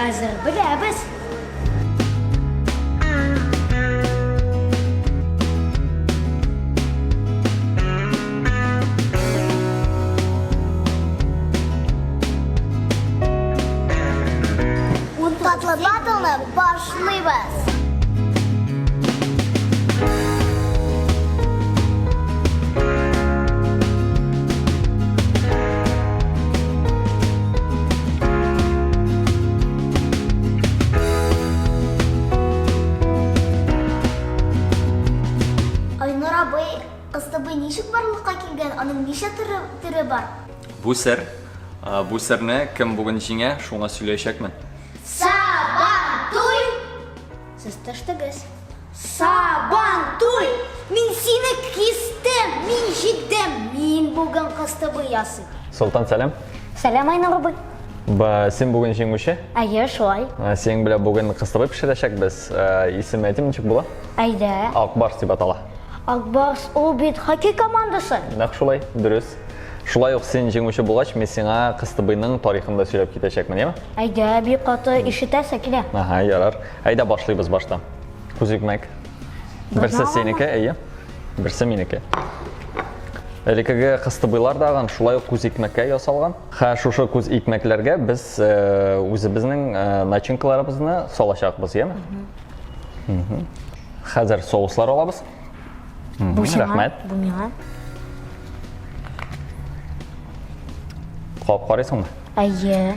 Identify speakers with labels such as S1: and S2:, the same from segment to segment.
S1: Хәзер беләбез.
S2: Татлы батлны башлыйбыз. Айнур абый, кыстыбый ничек барлыкка килгән? Аның ничә төре, төре бар?
S3: Бу сер, бу серне кем бүген җиңә, шуңа сөйләячәкмен.
S2: Сабантуй!
S1: Сез төштегез.
S2: Сабантуй! Мин сине кистем, мин җиңдем.
S1: Мин бүген кыстыбый ясыйм.
S3: Солтан, сәлам.
S1: Сәлам, Айнур абый.
S3: Ба, син бүген җиңүче.
S1: Әйе, шулай.
S3: Синең белән бүген кыстыбый пешерәчәкбез. Исеме әйтим, ничек була?
S1: Әйдә.
S3: Ак барс дип атала.
S1: Ак барс ул бит хоккей командасы.
S3: Нәкъ шулай, дөрес. Шулай ук син җиңүче булгач, мин сиңа кыстыбыйның тарихын да сөйләп китәчәкмен, яме?
S1: Әйдә, бик каты ишетәсе килә.
S3: Ага, ярар. Әйдә башлыйбыз башта. Күз икмәк. Берсе синеке, әйе. Берсе минеке. Элеккеге кыстыбыйлар дагын шулай ук күз икмәккә ясалган. Хә шушы күз икмәкләргә без э, үзебезнең э, начинкаларыбызны салачакбыз, яме? Хәзер соуслар алабыз.
S1: Бу сиңа,
S3: Рәхмәт.
S1: бу миңа.
S3: Кабып карыйсыңмы?
S1: Әйе.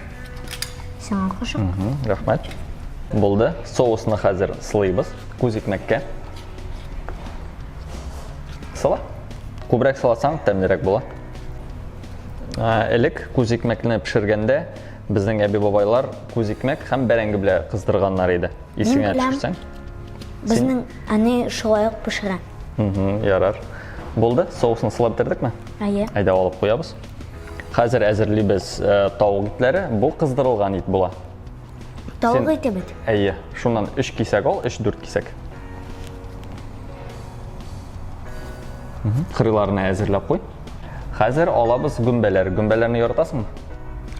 S1: Сиңа кошык.
S3: Рәхмәт. Булды. Соусны хәзер сылыйбыз күз икмәккә. Сыла. Күбрәк сыласаң, тәмлерәк була. Элек күз икмәкне пешергәндә безнең әби-бабайлар күз икмәк һәм бәрәңге белән кыздырганнар иде. Исеңә төшерсәң.
S1: Безнең әни шулай ук пешерә.
S3: Ярар. Булды. Соусны сылап бетердекме?
S1: Әйе.
S3: Әйдә алып куябыз. Хәзер әзерлибез э, тавык итләре. Бу кыздырылган ит була.
S1: Тавык ите бит.
S3: Әйе. Шуннан 3 кисәк ал, 3-4 кисәк. Кырыйларны әзерләп куй. Хәзер алабыз гөмбәләр. Гөмбәләрне яратасыңмы?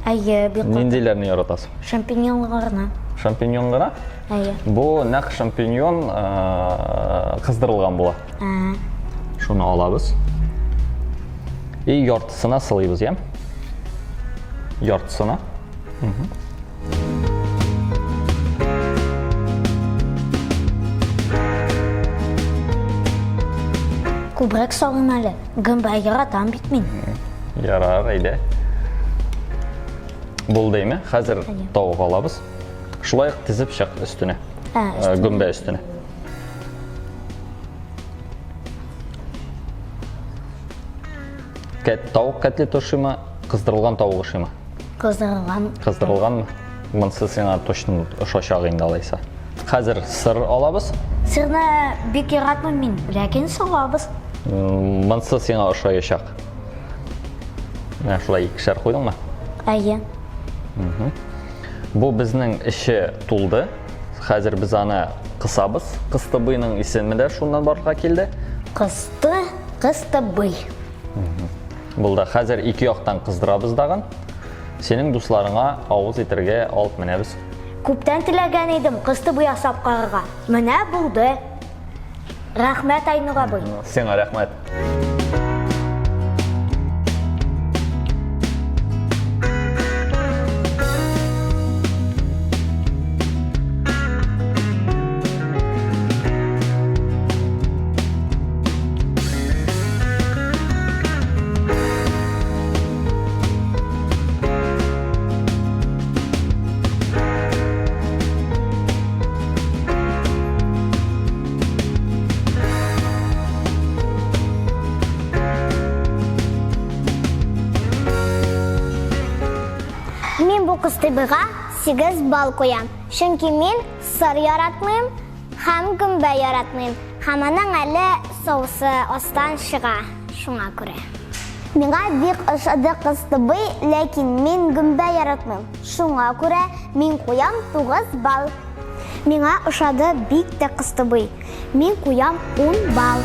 S1: Әйе, бик каты.
S3: Ниндиләрне яратасың?
S1: Шампиньонларны.
S3: Шампиньон гына?
S1: Әйе.
S3: Бу нәкъ шампиньон э, кыздырылган була.
S1: Ә.
S3: Шуны алабыз. И яртысына сылыйбыз, я? Яртысына.
S1: Күбрәк салын әле. Гөмбә яратам бит мин.
S3: Ярар, әйдә. Булды име? Хәзер тавык алабыз. Шулай ук тезеп чык өстенә.
S1: Ә,
S3: э, гөмбә өстенә. Тавык котлет ошыймы, кыздырылган тавык ошыймы?
S1: Кыздырылган.
S3: Кыздырылганмы? Монысы сиңа точно ошачак инде алайса. Хәзер сыр алабыз.
S1: Сырны бик яратмыйм мин, ләкин салабыз.
S3: Монысы сиңа ошаячак. Менә шулай икешәр куйдыңмы?
S1: Әйе.
S3: Бу безнең эче тулды. Хәзер без аны кысабыз. Кыстыбыйның исеме дә шуннан барлыкка килде.
S1: Кысты, кыстыбый.
S3: Булды. Хәзер ике яктан кыздырабыз дагын. Синең дусларыңа авыз итәргә алып менәбез.
S1: Күптән теләгән идем кыстыбый ясап карарга. Менә булды. Рәхмәт, Айнур абый.
S3: Сиңа рәхмәт.
S2: Мин бу кыстыбыйга 8 балл куям. Чөнки мин сыр яратмыйм, Һәм гөмбә яратмыйм. Һәм аның әле соусы астан чыга, шуңа күрә. Миңа бик ошады кыстыбый, ләкин мин гөмбә яратмыйм. Шуңа күрә мин куям 9 балл. Миңа ошады бик тә кыстыбый. Мин куям 10 балл.